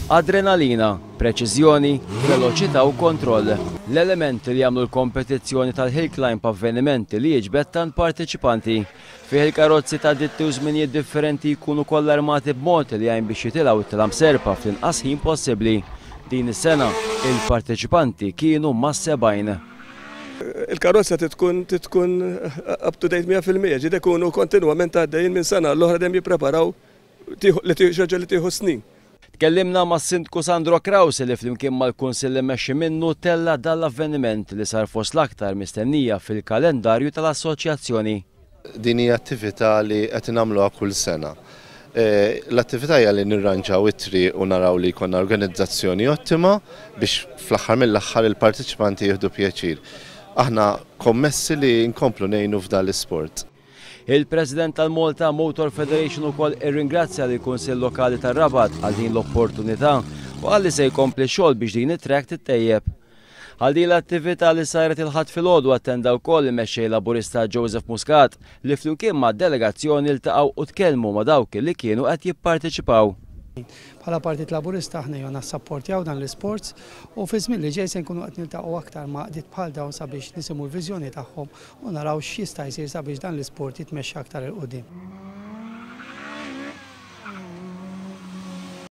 Adrenalina, preċiżjoni, veloċità u kontroll. L-elementi li jagħmlu l-kompetizzjoni tal-Hill Climb avveniment li jiġbed tant parteċipanti. Fih il-karozzi ta' ditti u żminijiet differenti jkunu kollha armati b'mod li jgħin biex jitilgħu t-telgħa mserpa fl-inqas ħin possibbli. Din is-sena, il-parteċipanti kienu mas-70. Il-karozza trid tkun trid tkun up to date 100%, ġieli jkunu kontinwament għaddejjin minn sena għall-oħra dejjem jippreparaw li xi ħaġa li tieħu snin. Tkellimna mas-Sindku Sandro Craus li flimkien mal-Kunsill immexxi minnu tella' dan l-avveniment li sar fost l-aktar mistennija fil-kalendarju tal-Assoċjazzjoni. Din hija attività li qed nagħmluha kull sena. L-attività hija li nirranġaw it-triq u naraw li jkollna organizzazzjoni ottima biex fl-aħħar mill-aħħar il-parteċipanti jieħdu pjaċir. Aħna kommessi li nkomplu ngħinu f'dan l-isport. Il-President tal-Malta Motor Federation ukoll irringrazzja lill-Kunsill Lokali tar-Rabat għal din l-opportunità u qal li se jkompli x-xogħol biex din it-track tittejjeb. Għal din l-attività li saret il-Ħadd filgħodu attenda wkoll il-Mexxej Laburista Joseph Muscat li flimkien ma' delegazzjoni ltaqgħu u tkellmu ma' dawk li kienu qed jipparteċipaw. Bħala Partit Laburista aħna ejja nassapportjaw dan l-isports u fiż-żmien li ġej se nkunu qed niltaqgħu aktar ma' għaqdiet bħal dawn sabiex nisimgħu l-viżjoni tagħhom u naraw x'jista' jsir sabiex dan l-isport jitmexxa aktar 'il quddiem.